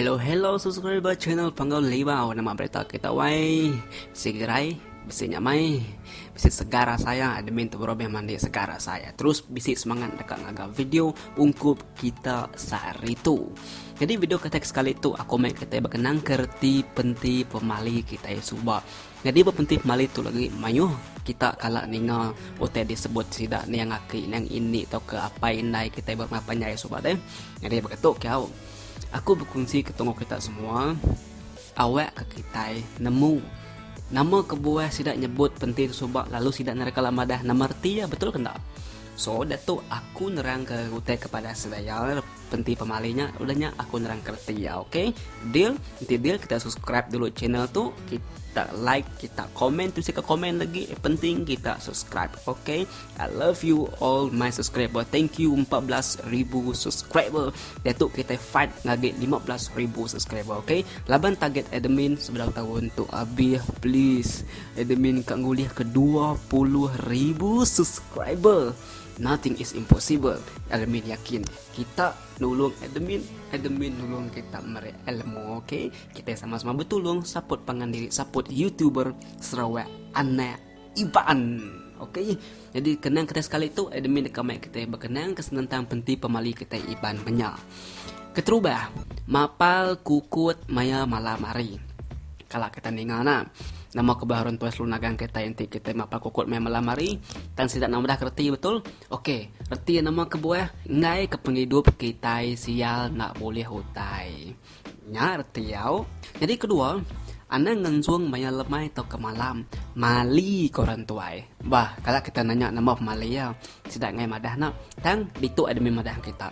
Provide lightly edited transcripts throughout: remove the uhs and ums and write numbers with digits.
Hello hello subscriber channel Panggau Libau nama berita kita wai bisi gerai bisi nyamai bisi segar asai admin tu berubah mandi segar asai terus bisi semangat deka ngaga video ungkup kita sehari tu. Jadi video kita sekali tu aku mai kita bekenang ke reti penti pemali kita suba. Nyadi ba penti pemali tu lagi mayuh kita kala ninga utai disebut sida niang aki niang ini tauka apai indai kitai ba rumah panjai suba deh. Nyadi baka tu kiau aku bekunsi ke tunggu kita semua awak ke kitai nemu nama kebuah sida nyebut penti tu suba lalu sida nere kala madah nama reti iya betul ke enda. So diatu aku nerang ke utai ke padah sida iya. Penti pemali nya udah nya aku nerang ke reti iya ok. Deal? Enti deal kita subscribe dulu channel tu, kita like, kita komen tu sika komen lagi penting kita subscribe ok. I love you all my subscriber. Thank you 14,000 subscriber. Diatu kita fight ngagi 15,000 subscriber ok. Laban target admin sebedau taun tu abih please admin ka ngulih ke 20,000 subscriber. Nothing is impossible. Admin yakin kita nulung admin, admin nulung kita meri ilmu ok. Kita sama-sama betulung support pangan diri, support YouTuber Sarawak anak Iban. Ok. Jadi kenang kita sekali tu admin deka mai kita bekenang ke senentang penti pemali kita Iban menya. Keterubah, mapal kukut maya malam hari. Kala kita ninga na. Nama kebuah orang tuai selalu nagang kitai enti kitai mapal kukut maya malam hari. Tang sida nama dah reti betul. Okey, reti nama kebuah enggai ke pengidup kitai sial enda bulih utai. Nya reti au. Nyadi kedua, anang ngensung maya lemai tauka malam. Mali ke orang tuai. Bah, kala kita nanya nama pemali iya, sida enggai madah na. Tang ditu admin madah kita.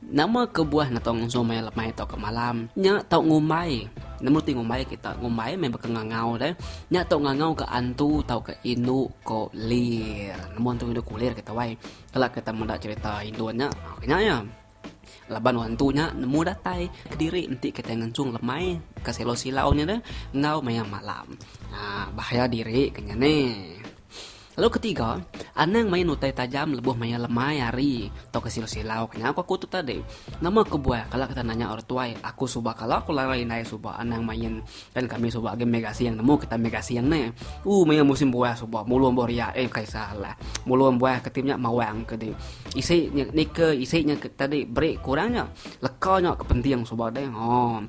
Nama kebuah ngetau ngusung maya lemai tauka malam? Nya tau ngumbai. Nemu ti ngumbai kita ngumbai meh baka ngangau deh. Nya tau ngangau ke antu tauka indu ko lir. Nemu antu indu ko lir kita wai. Kala kita meda cerita indu nya, nya iya. Laban antu nya nemu datai kediri enti kita ngensung lemai ke silau-silau nya deh enggau maya malam. Aa bahaya diri ke nya neh. Lalu ketiga, anang main utai tajam lebuh maya lemai hari tauka silau-silau ke nya ku aku tu tadi. Nama kebuah kala kita nanya orang tuai, aku suba kala aku lara indai suba anang main kan kami suba agi meh gasing nemu kita meh gasing neh. Ooh maya musim buah suba mulung buah riak eh kai salah. Mulung buah ke ti nya mawang ke ti. Isi nya nike isi nya ke tadi beri ku orang nya leka nya ke penting suba deh. Ooh.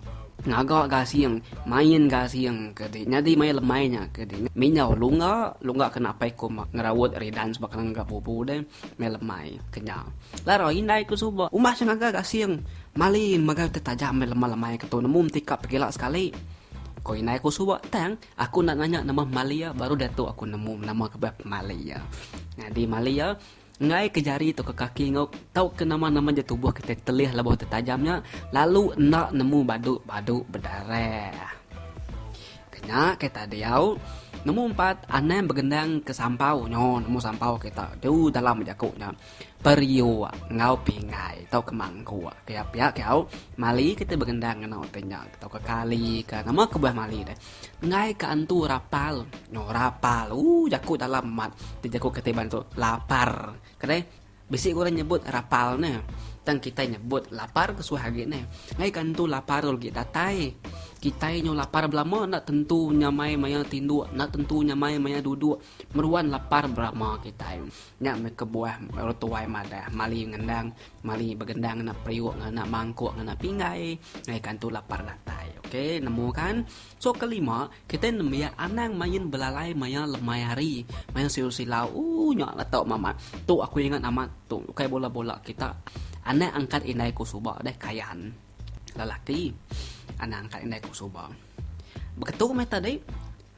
Ngaga gasing, main gasing ke ti nyadi maya lemai nya ke ti minjau lungga, lungga kena apai ku ngerawut ridan suba kena ngaga bubu deh maya lemai ke nya. Lara indai ku suba umbas iya ngaga gasing mali megai utai tajam meh lemai lemai ke tu nemu entika pegila sekali. Ko indai ku suba tang aku enda nanya nama mali iya baru diatu aku nemu nama ke ba pemali iya. Nyadi mali iya. Enggai ke jari tauka kaki enggau tauka nama-nama ja tubuh kitai telih lebuh ti tajam nya lalu enda nemu badu-badu bedarah. Kenya kita diau nemu empat anang begendang ke sampau nyo nemu sampau kita tu dalam jaku nya periuk enggau pinggai tauka mangkuk pia pia ke au mali kita begendang ngena utai nya tauka kali ka nama kebuah mali deh. Enggai ke antu rapal. No rapal. Ooh jaku dalam amat ti jaku kitai Iban tu lapar. Kedai bisi orang nyebut rapal neh. Tang kitai nyebut lapar ke suah agi neh. Enggai ke antu lapar agi datai. Kitai nyau lapar belama enda tentu nyamai maya tinduk, enda tentu nyamai maya duduk. Meruan lapar belama kitai. Nya meh kebuah orang tuai madah mali ngendang Mali begendang ngena periuk ngena mangkuk ngena pinggai ngagai ke antu lapar datai. Ok nemu kan. So kelima kitai nembiak anang main belalai maya lemai hari maya siu silau ooh nya letok mamat. Tu aku ingat amat tu ukai bola bola kita anak angkat indai ku suba deh kayan lelaki anak angkat indai ku suba. Beketu meh tadi.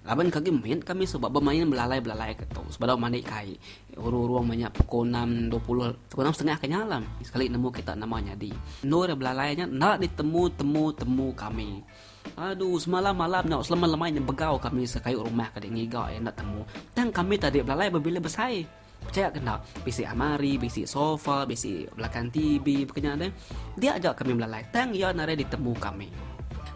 Laban ke agi mit kami suba bemain belalai-belalai ke tu sebedau mandi kai urung-urung meh nya pukul enam 20 pukul enam setengah ke nya lah sekali nemu kita nama nyadi. Endur iya belalai nya enda ditemu temu temu kami. Aduh semalam malam nya selama lemai nya begau kami sekayu rumah ke ngiga iya enda temu. Tang kami tadi belalai bebila besai. Pechaya ke enda bisi almari bisi sofa bisi belakang TV pekenya deh. Dia aja kami belalai tang iya nadai ditemu kami.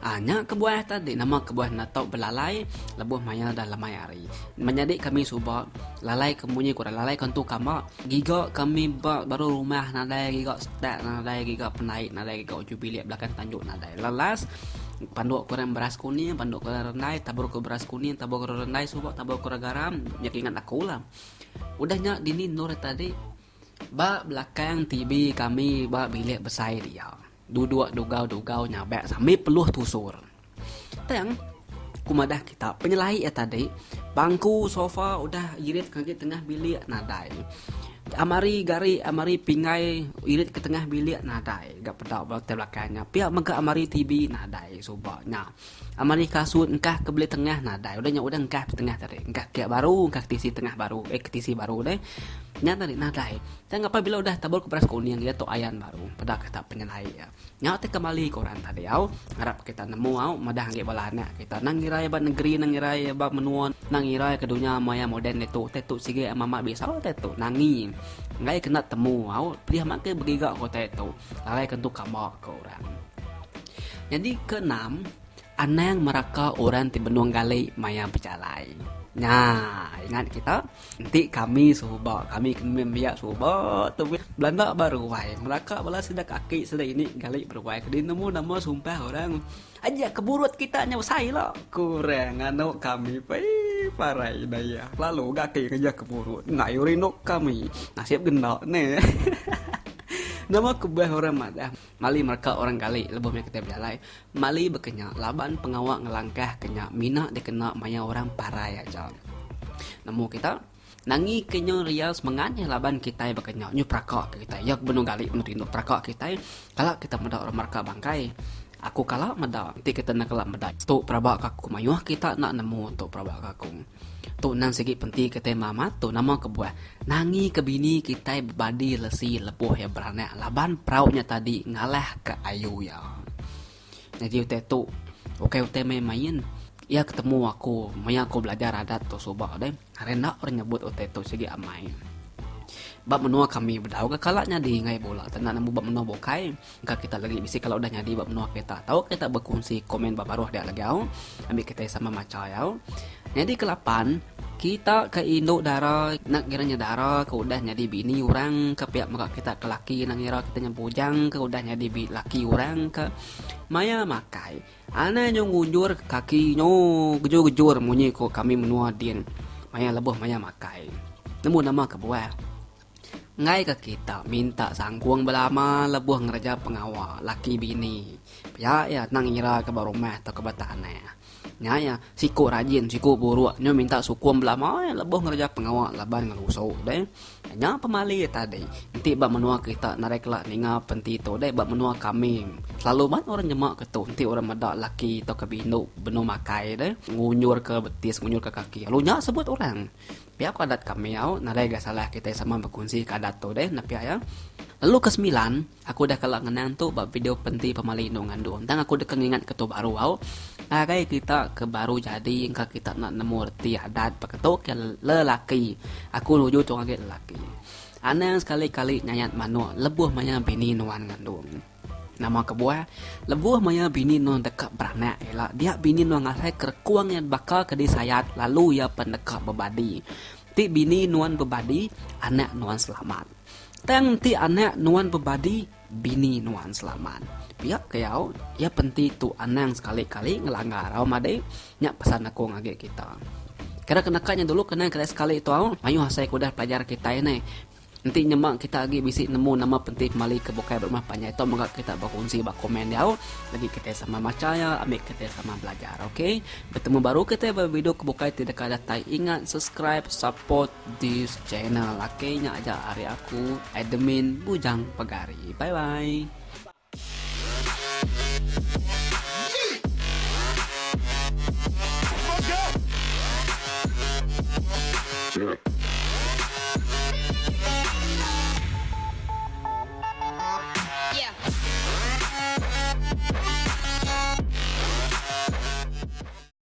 Aa nya kebuah tadi nama kebuah enda tau belalai lebuh maya dah lemai hari. Menyadi kami suba lalai ke munyi ku orang lalai ke entu kamba giga kami ba baru rumah nadai giga setak nadai giga pendai nadai giga uju bilik belakang tanju nadai. Lelas panduk ku orang beras kuning panduk ku orang rendai tabur ku beras kuning tabur ku orang rendai suba tabur ku orang garam nya ke ingat aku lah. Udah nya dini endur tadi ba belakang TV kami ba bilik besai dia. Duduk dugau-dugau nyabak sambil peluh tusur. Tang, ku madah kita, penyelai iya tadi, bangku sofa udah irit ke agi tengah bilik nadai. Amari gari, amari pinggai irit ke tengah bilik nadai ga peda ba utai belakang nya. Pia mega amari TV nadai suba nya. Amari kasut engkah ke beli tengah nadai. Udah nya udah engkah ke tengah tadi. Engkah ke baru, engkah ke tisi tengah baru, eh ke tisi baru deh. Nya tadi nadai. Tang apai bila udah tabur ke beras kuning iya tu ayan baru peda kita penyelai iya. Nya ti kemali ke orang tadi au ngarap kita nemu au madah agi bala anak kita nang ngirai ba negeri nang ngirai ba menua nang ngirai ke dunya maya moden ditu utai tu sigi mama bisa utai tu nangi enggai kena temu au pedih amat ke begiga ke utai tu alai ke entu kamba ke orang. Nyadi ke enam. Anang meraka orang ti benung gali maya bejalai. Nya, ingat kita, enti kami suba, kami ke nembiak suba tu belanda ba ruai meraka bala sida kaki sida ini gali beruai kadi nemu nama sumpah orang aja ke burut kita nya besai la ku orang nganu kami pei parai daya lalu ga ati ngeja ke burut ngayu rindu kami nasib genda neh. Nama kebuah orang madah. Mali mereka orang gali lebuh maya kitai bejalai. Mali baka nya laban pengawa ngelangkah ke nya mina dikena maya orang parai aja. Nemu kita, nangi ke nyu ria semengat nya laban kitai baka nya nyu peraka ke kitai. Iya ke benung gali benung tinduk peraka kitai kala kita meda orang mereka bangkai. Aku kala meda enti kita enda kala meda tu peraba ka aku mayuh kita enda nemu tu peraba ka aku. Tu endang sigi penti kitai amat tu nama kebuah nangi ke bini kitai bebadi lesi lebuh iya beranak laban perau nya tadi ngalah ke ayu iya. Nyadi utai tu ukai utai main main iya ketemu aku maya aku belajar adat tu suba deh hari enda orang nyebut utai tu sigi amai. Ba menua kami bedau ga kala nyadi ngagai bula tanda nemu ba menua bukai. Engka kita lagi bisi kala udah nyadi ba menua kita tau kita bekunsi komen ba baruh dia lagi au. Ambi kitai sama macha au. Nyadi ke lapan, kita ke indu dara enda ngira nya dara ke udah nyadi bini orang ke pia mega kita ke laki enda ngira kita nya bujang ke udah nyadi laki orang ke maya makai. Anang nyu ngunjur kaki nyu gejur-gejur munyi ko kami menua din maya lebuh maya makai. Nemu nama kebuah. Enggai ka kita minta sangkung belama lebuh ngereja pengawa laki bini. Pia iya nang ngira ka ba rumah tauka ba tanah. Nya iya siku rajin siku buruk nyu minta sukung belama iya lebuh ngereja pengawa laban ngelusu deh. Nya pemali tadi enti ba menua kita nadai kala ninga penti tu deh ba menua kami selalu amat orang nyema ke tu enti orang meda laki tauka bindu benung makai deh ngunjur ka betis ngunjur ka kaki lalu nya sebut orang. Pia ku adat kami au, nadai ga salah kitai sama bekunsi ka adat tu deh nepia iya. Lalu ke semilan, aku udah kala ngenang tu ba video penti pemali indu ngandung tang aku deka ngingat ke tu baru au. Ngagai kita ke baru jadi engka kita enda nemu reti adat baka tu ke lelaki. Aku nuju tu ngagai lelaki. Anang sekali-kali nyayat manuk lebuh maya bini nuan ngandung. Nama kebuah? Lebuh maya bini nuan deka beranak ila, dia bini nuan ngasai kerekung iya baka ke disayat lalu iya pen deka bebadi. Enti bini nuan bebadi, anak nuan selamat. Tang enti anak nuan bebadi, bini nuan selamat. Pia ke yau, iya penti tu anang sekali-kali ngelanggar au madi. Nya pesan aku ngagai kita. Kira ke naka nya dulu kena kitai sekali tu au, mayuh asai ke udah pelajar kitai neh. Enti nyema kita agi bisi nemu nama penti pemali ke bukai ba rumah panjai tu mega kita bekunsi ba komen diau lagi kitai sama macha iya ambi kitai sama belajar ok. Betemu baru kitai ba video ke bukai ti deka datai ingat subscribe support this channel ok nya aja ari aku admin Bujang Pegari bye bye.